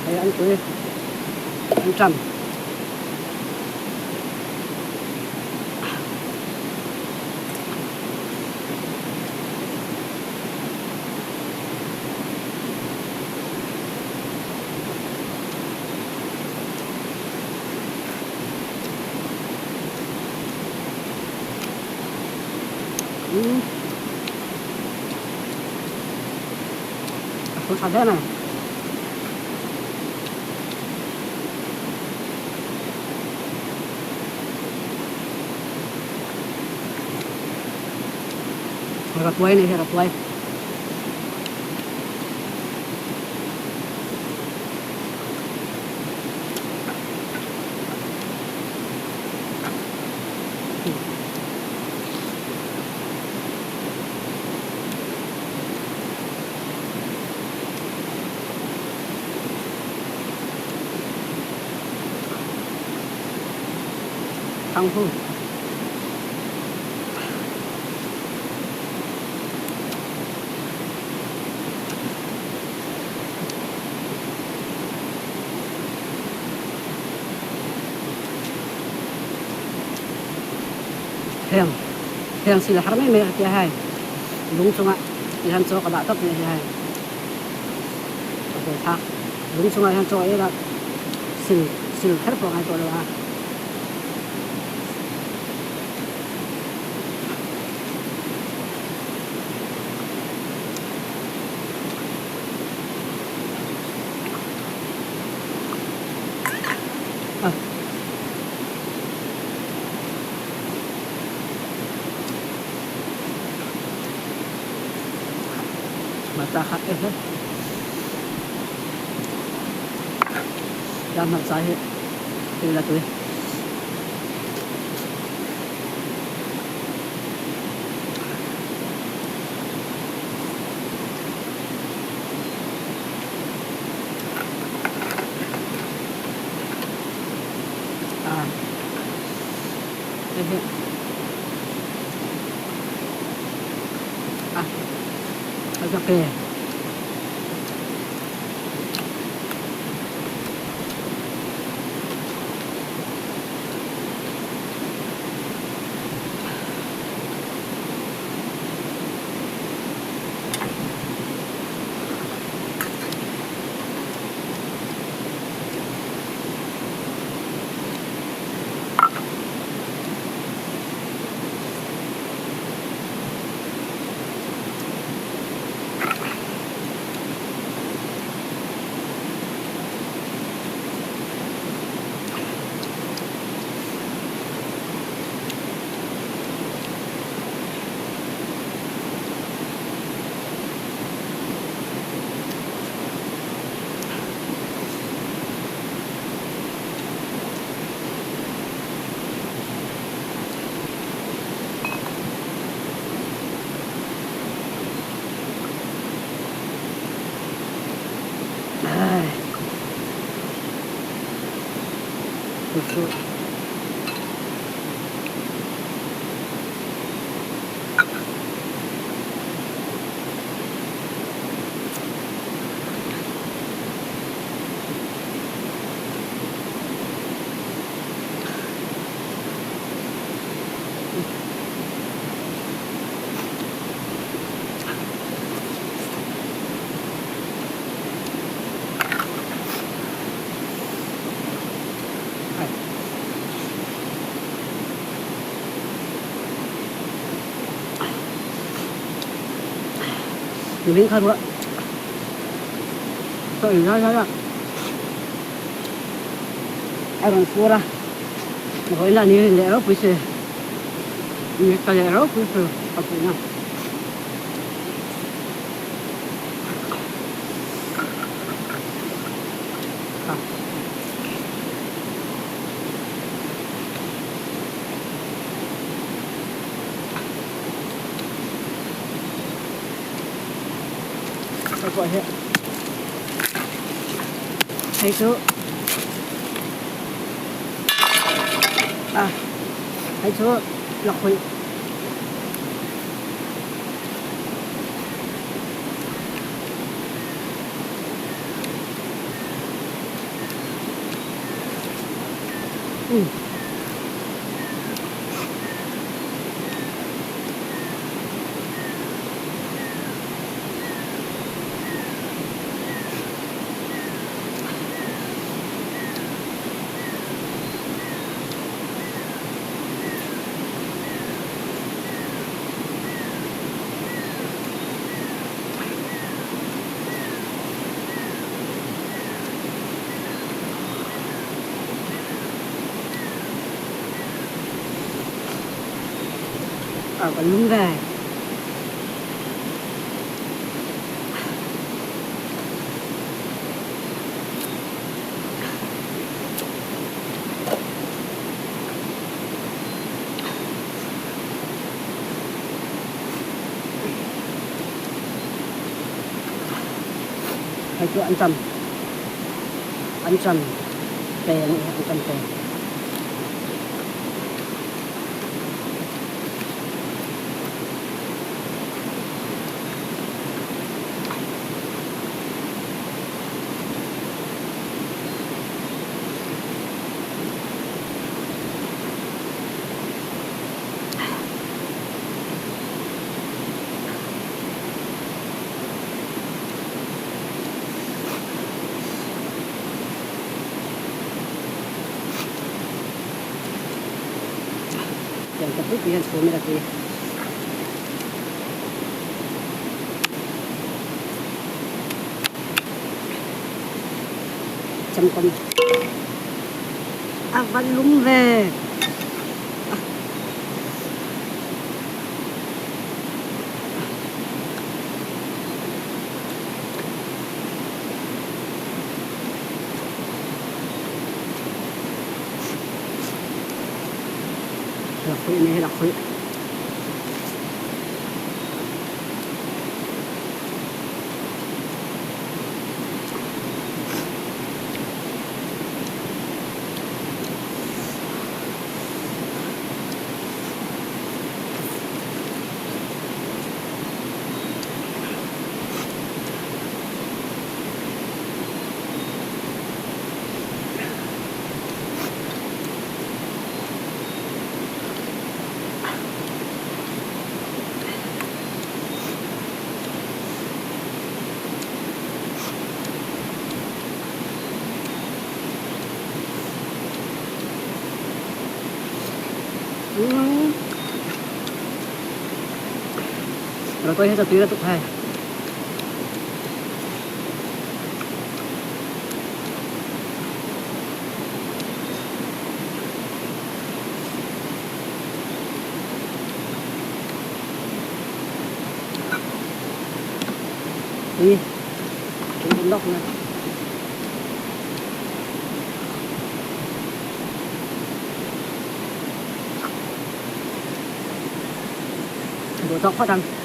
Hei an tui an ṭam. A thu tha hle mai. Ratuai a nih hi ratuai. Thanghu. Heng heng sil har mai mai a tia hei lung chungah ti hian chaw ka dah tawp mai hi hei a hawi phak lung chungah hian chaw ei la sil sil kher pawh a ngai tawh lo a. Hmarcha khat te hi tia hmarcha hi tui la tui. Hei hi a a zak e. Min kha ruah chaw ei lai lai a a rawn fur a vawiin a ni leh ropui si ni ta leh ropui si ka tih na. Hei pawh hi hei chu a hei chu lakhuih Umm. Ar kan lum ve. Hei chu an cham an cham pe a nih hi an cham pe. Tiang ta pui pui hian chhum ila tui. Chamkawm a va lum ve. Lakhuih a nih hi lakhuih. Rawtawi hi chu tui lutuk hei. Tui tui in lawk mai. Duh tawk phawt ang.